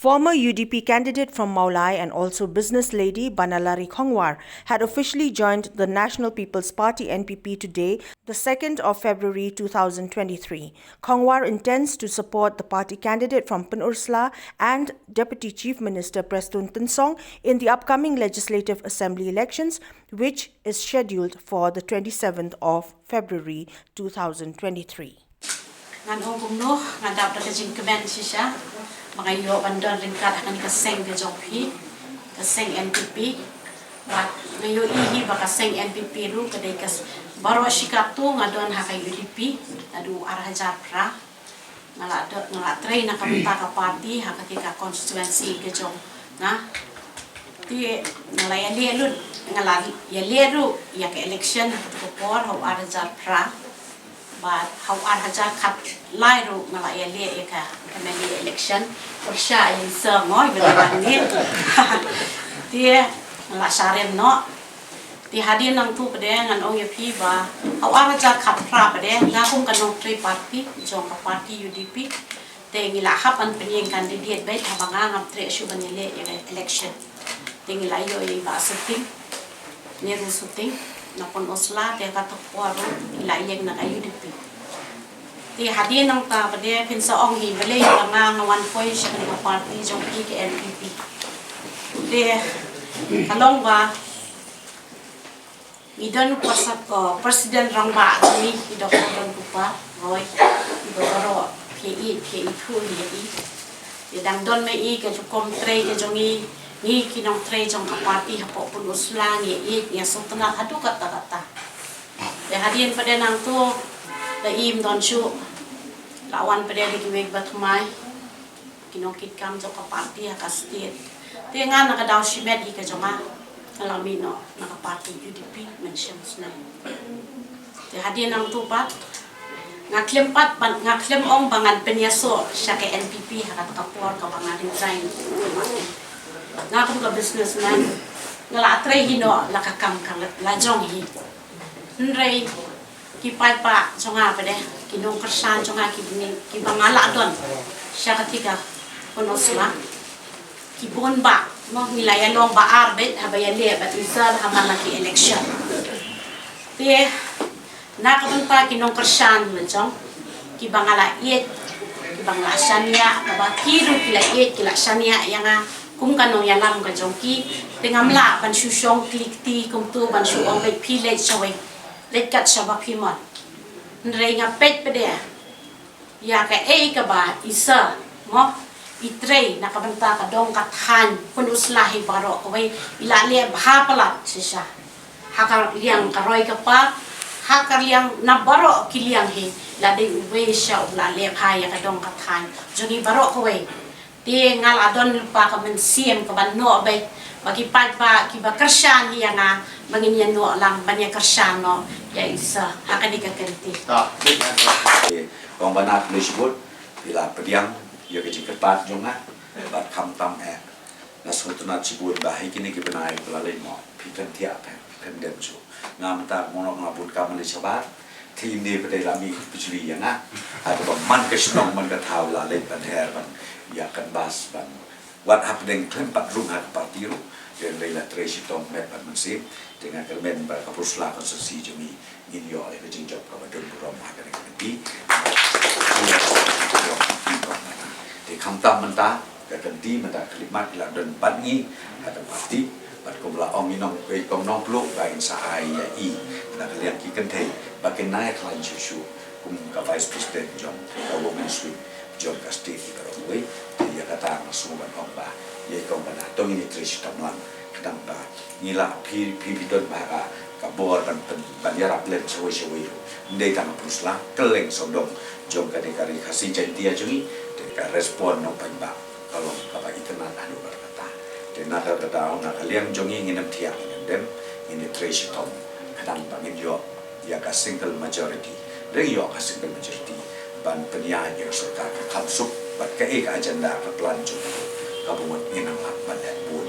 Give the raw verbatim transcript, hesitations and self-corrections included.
Former U D P candidate from Mawlai and also business lady Banalari Khongwar had officially joined the National People's Party, N P P, today, the second of February two thousand twenty-three. Khongwar intends to support the party candidate from Pynursla and Deputy Chief Minister Prestone Tynsong in the upcoming Legislative Assembly elections, which is scheduled for the twenty-seventh of February two thousand twenty-three. Ngan ong kumno, nga dap da ka jingkmen shisha ba nga ïoh ban don ryngkat ha kane ka seng ka jong phi, ka seng N P P. Bad nga ïohi hi ba ka seng N P P ruh ka dei ka s-, baroh shi katto nga don ha ka U D P naduh ar hajar phra. Nga la don, nga la trei na ka bynta ka party ha kata ka constituency ka jong nga. Te nga la ïaleh lut, nga la ïaleh ruh ïa ka election ha kata ka por ha u ar hajar phra. Bad ha u ar hajar khatlai ruh nga la ïaleh ïa ka M L A election. Pyrshah ïa i sir ngoi ba la ban nit. Te nga la sharem noh. Te hadien nangtu pat de ngan ong ïa phi ba ha u ar hajar khatphra pat de nga kum ka nongtrei party jong ka party U D P. Te ngi la hap ban pynïeng candidate beit haba nga ngam treh shuh ban ïaleh ïa ka election. Te ngi la ïoh ïa i Bah Suting, Neru Suting, na Pynursla, te kata ka por ruh ngi la ïeng na ka U D P. Te hadien nangta pat de phin sa ong hi balei ba nga nga wan poi sha kane ka party jong phi ka N P P. Te ka long ba ngi don u pres-, uh, president rangbah jong ngi, i Doctor Donkupar Roy, i ba baroh phi ïeit, phi ïeit, phi ïeit. Te dang don ma i ka rukom trei ka jong ngi, ngi ki nongtrei jong ka party hapoh Pynursla ngi ïeit, ngi sngewtynnat haduh katta katta. Te hadien pat de nangtu la im don shuh, la wan pat de da kiwei ki ba thymmai, ki nongkitkam jong ka party ha ka state. Te nga na ka daw shimet hi ka jong nga, nga la mih noh na ka party U D P mynshem snem. Te hadien nangtu pat nga khlem pat ban, nga khlem ong ba ngan pynïasoh sha ka N P P ha kata ka por kaba nga resign. Nga kum ka businessman nga la trei hi noh la ka kam ka la, la jong hi. Hynrei ki paidbah jong nga pat de, ki nongkyrshan jong nga ki bni, ki ba nga la don sha kata ka Pynursla, ki bun bah, mo, ngi la ïalong ba ar beit haba ïaleh bad i sir ha man la ki election. Te na ka bynta ki nongkyrshan la jong, ki ba nga la ïeit, ki ba nga la shaniah, kaba ki ruh ki la ïeit, ki la shaniah ïa nga kum ka nongïalam ka jong ki. Te ngam lah ban shu shong kli kti kumtu ban shu ong beit phi leit shawei, leit kat shaba phi mon. Hynrei nga peit pat de ïa kaei kaba i sir, mo, i trei na ka bynta ka dong ka thaiñ Pynursla hi baroh kawei, i la leh bha palat shisha. Ha ka liang ka roi ka par, ha ka liang na baroh ki liang hi, la dei uwei shisha u la leh bha ïa ka dong ka thaiñ jong ngi baroh kawei. Te nga la don lypa ka mynsiem kaban noh beit ba ki paidbah ki ba kyrshan hi ïa nga ba ngin ïa noh lang ban ïa kyrshan noh ïa i sir ha kane ka kynti. Ta, bit na ta. Eh, kong Banat, khublei shibun, phi la pdiang ïa ka jingkyrpad jong nga, bad khamtam eh nga sngewtynnat shibun ba ha kine ki bnai ba la leit noh phi pynthiah, phi pyndem shuh. Nga mynta nga ong nga bun kam leit shabar. Te ine pat de la mih bijli ïa nga. Haduh ba man ka shnong man ka thaw la leit ban her ban ïa canvass ban wat hapdeng khlem pat rung ha ka party ruh. Te hynrei la trei shitom met bad mynsiem. Te nga kyrmen ba ka Pynursla constituency jong ngi ngin ïoh ïa ka jingjop kaba don burom ha kane ka kynti. Te khamtam mynta ka kynti mynta ka khyllipmat i la don bad ngi ha ka party. Bad kum la ong i nong, i kong Nongpluh ba in sa ai ïa i na ka liang ki kynthei ba kin nang ïa khlaiñ shuh shuh kum ka vice president jong ka women's wing jong ka state i baroh kawei. Te ïa kata nga sngew ban ong ba ïa i kong Banat to ngin ïa trei shitom lang khnang ba ngi la phi, phi, phi don bha ka, ka bor ban pyn, ban ïarap lem shawei shawei ruh. Ym dei tang ha Pynursla, kylleng sawdong jong kane ka ri Khasi Jaiñtia jong ngi, te ka respond nongpynbha ka long kaba itynnad haduh katta katta. Te na kata ka daw na ka liang jong ngi ngin ym thiah ngin ym dem, ngin ïa trei shitom khnang ba ngin ïoh ïa ka single majority. Hynrei ïoh ka single majority ban pynïaid ïa ka sorkar ka kham suk bad kaei ka agenda ka plan jong ka, kaba mut ngin nang lah ban leh bun